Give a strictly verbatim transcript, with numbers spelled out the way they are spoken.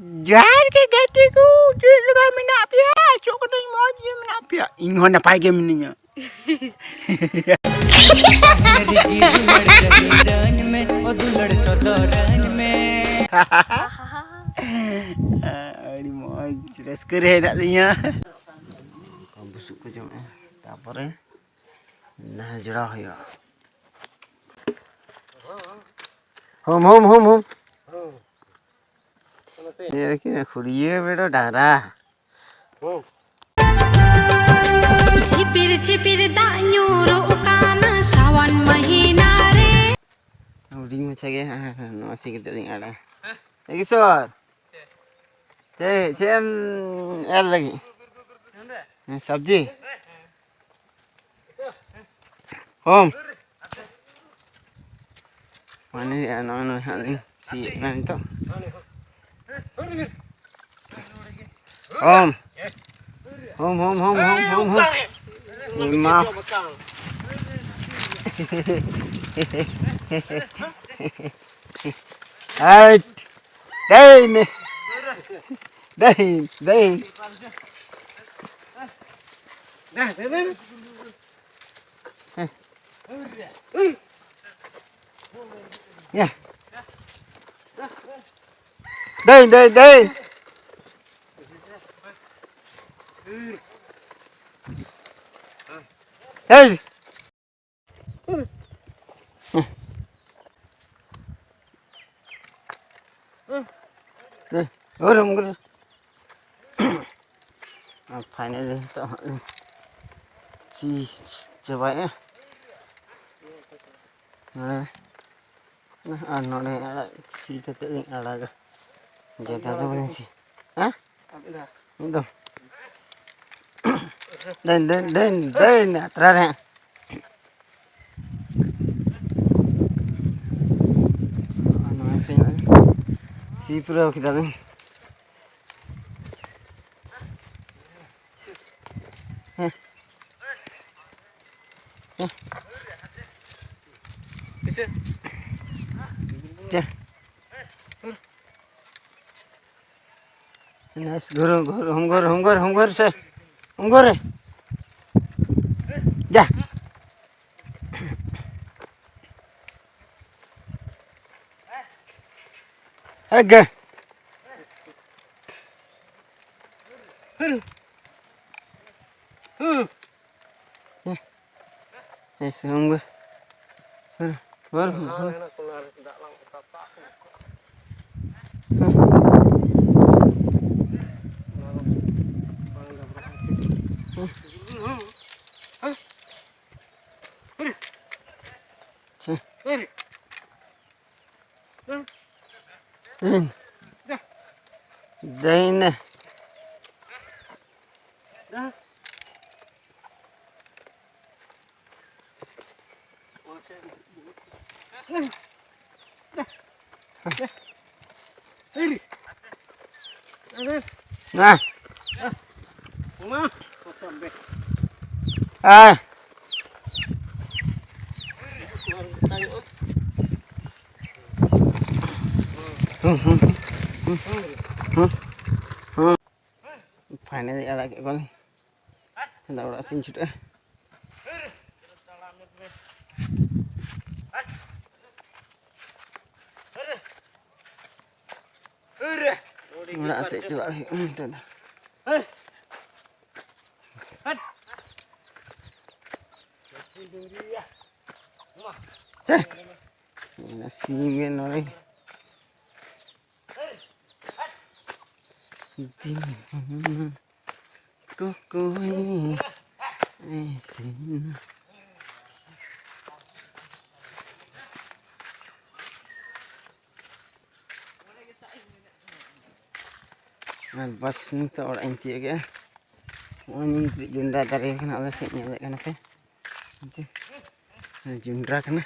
ᱡᱚᱦᱟᱨ ᱜᱮ ᱜᱟᱛᱮ ᱠᱚ, ᱪᱮᱫ ᱞᱮᱠᱟ ᱢᱮᱱᱟᱜ ᱯᱮᱭᱟ? ᱟᱥᱚᱜ ᱠᱟᱹᱱᱟᱹᱧ ᱢᱚᱡᱽ ᱜᱮ ᱢᱮᱱᱟᱜ ᱯᱮᱭᱟ᱾ ᱤᱧ ᱦᱚᱸ ᱱᱟᱯᱟᱭ ᱜᱮ ᱢᱤᱱᱟᱹᱧᱟ᱾ ᱟᱹᱰᱤ ᱢᱚᱡᱽ ᱨᱟᱹᱥᱠᱟᱹ ᱨᱮ ᱦᱮᱱᱟᱜ ᱞᱤᱧᱟ᱾ ᱵᱩᱥᱩᱵ ᱠᱚ ᱡᱚᱢᱮᱜᱼᱟ, ᱛᱟᱯᱚᱨᱮ ᱱᱟᱦᱮᱞ ᱡᱚᱲᱟᱣ ᱦᱩᱭᱩᱜᱼᱟ᱾ ᱦᱩᱢ, ᱦᱩᱢ, ᱦᱩᱢ, ᱦᱩᱢ᱾ ᱧᱮᱞ ᱠᱮᱫᱟ ᱠᱷᱩᱲᱭᱟᱹ ᱵᱮᱲᱟ ᱰᱟᱝᱨᱟ᱾ ᱡᱷᱤᱯᱤᱨ ᱡᱷᱤᱯᱤᱨ ᱫᱟᱜ ᱧᱩᱨᱩᱜ ᱠᱟᱱᱟ ᱥᱟᱣᱟᱱ ᱢᱟᱹᱦᱤᱱᱟ ᱨᱮ᱾ ᱦᱩᱰᱤᱧ ᱢᱟᱪᱷᱟ ᱜᱮ, ᱦᱮᱸ, ᱦᱮᱸ, ᱱᱚᱣᱟ ᱥᱤ ᱠᱟᱛᱮ ᱞᱤᱧ ᱟᱲᱟᱜᱟ᱾ ᱮ ᱠᱤᱥᱳᱨ, ᱪᱮᱫ, ᱪᱮᱫ ᱮᱢ ᱮᱨ ᱞᱟᱹᱜᱤᱫ? ᱦᱮᱸ, ᱥᱚᱵᱽᱡᱤ? ᱦᱚᱢ᱾ ᱢᱟᱱᱮ, ᱱᱚᱜᱼᱚᱭ ᱱᱚᱜᱼᱚᱭ ᱦᱟᱸᱜ ᱞᱤᱧ ᱥᱤᱭᱮᱫ ᱠᱟᱱᱟ ᱱᱤᱛᱚᱜ᱾ ᱦᱚᱢ᱾ ᱦᱚᱢ, ᱦᱚᱢ, ᱦᱚᱢ, ᱦᱚᱢ, ᱦᱚᱢ, ᱦᱚᱢ᱾ ᱢᱟ᱾ ᱦᱟᱴ᱾ ᱫᱮᱱ᱾ ᱫᱮᱱ, ᱫᱮᱱ᱾ ᱦᱮᱸ᱾ ᱭᱟ᱾ ᱫᱮᱱ, ᱫᱮᱱ, ᱫᱮᱱ᱾ ᱦᱮᱭ᱾ ᱯᱷᱟᱭᱱᱟᱞᱤ ᱱᱤᱛᱚᱜ ᱦᱟᱸᱜ ᱞᱤᱧ ᱥᱤ ᱪᱟᱵᱟᱭᱮᱜᱼᱟ᱾ ᱦᱮᱸ, ᱟᱨ ᱱᱚᱰᱮ ᱟᱲᱟᱜ ᱥᱤ ᱠᱟᱛᱮ ᱞᱤᱧ ᱟᱲᱟᱜᱟ᱾ ᱡᱟᱫᱟ ᱫᱚ ᱵᱟᱹᱧ ᱥᱤ᱾ ᱦᱮᱸ? ᱢᱤᱫ ᱫᱚᱢ᱾ ᱫᱮᱱ, ᱫᱮᱱ, ᱫᱮᱱ, ᱫᱮᱱ, ᱟᱛᱨᱟ ᱨᱮ᱾ ᱟᱨ ᱱᱚᱜᱼᱚᱭ ᱯᱮ ᱱᱚᱜᱼᱚᱭ ᱥᱤ ᱯᱩᱨᱟᱹᱣ ᱠᱮᱫᱟᱞᱤᱧ᱾ ᱦᱮᱸ᱾ ᱦᱮᱸ᱾ ᱪᱮ᱾ ᱱᱮᱥ ᱜᱷᱩᱨ, ᱜᱷᱩᱨ, ᱦᱚᱢ ᱜᱷᱩᱨ, ᱦᱚᱢ ᱜᱷᱩᱨ, ᱦᱚᱢ ᱜᱷᱩᱨ ᱥᱮ, ᱦᱚᱢ ᱜᱷᱩᱨ ᱨᱮ᱾ ᱡᱟ᱾ ᱮᱜᱮ᱾ ᱦᱩᱸ᱾ ᱮᱥᱮ ᱦᱚᱢ ᱜᱷᱩᱨ᱾ ᱦᱩᱸ, ᱦᱩᱸ, ᱦᱩᱸ, ᱦᱩᱸ᱾ ᱟᱪᱪᱷᱟ᱾ ᱦᱩᱸ᱾ ᱫᱟᱹᱭᱱᱟ᱾ ᱦᱮᱸ᱾ ᱦᱮᱸ᱾ ᱦᱩᱸ, ᱦᱩᱸ, ᱦᱩᱸ, ᱦᱩᱸ, ᱦᱩᱸ᱾ Finally ᱟᱲᱟᱜ ᱠᱮᱫ ᱠᱚᱣᱟᱞᱤᱧ᱾ ᱟᱫᱚ ᱚᱲᱟᱜ ᱥᱮᱫ ᱤᱧ ᱪᱷᱩᱴᱟᱹᱜᱼᱟ᱾ ᱚᱲᱟᱜ ᱥᱮᱫ ᱪᱟᱞᱟᱜ ᱦᱩᱭᱩᱜᱼᱟ ᱱᱤᱛᱚᱜ ᱫᱚ᱾ ᱥᱮ, ᱥᱤᱢ ᱜᱮ ᱱᱚᱰᱮ᱾ ᱫᱤᱱ ᱠᱚᱠᱚᱭ ᱤᱥᱤᱱ᱾ ᱟᱨ ᱵᱟᱥ, ᱱᱤᱛᱚᱜ ᱚᱲᱟᱜ ᱤᱧ ᱛᱤᱭᱳᱜ ᱠᱮᱜᱼᱟ᱾ ᱱᱚᱜᱼᱚᱭ ᱱᱤᱛᱚᱜ ᱡᱚᱱᱰᱨᱟ ᱫᱟᱨᱮ ᱠᱟᱱᱟ, ᱟᱞᱮ ᱥᱮᱫ ᱧᱮᱞᱮᱫ ᱠᱟᱱᱟ ᱯᱮ᱾ ᱱᱤᱛᱚᱜ ᱡᱚᱱᱰᱨᱟ ᱠᱟᱱᱟ᱾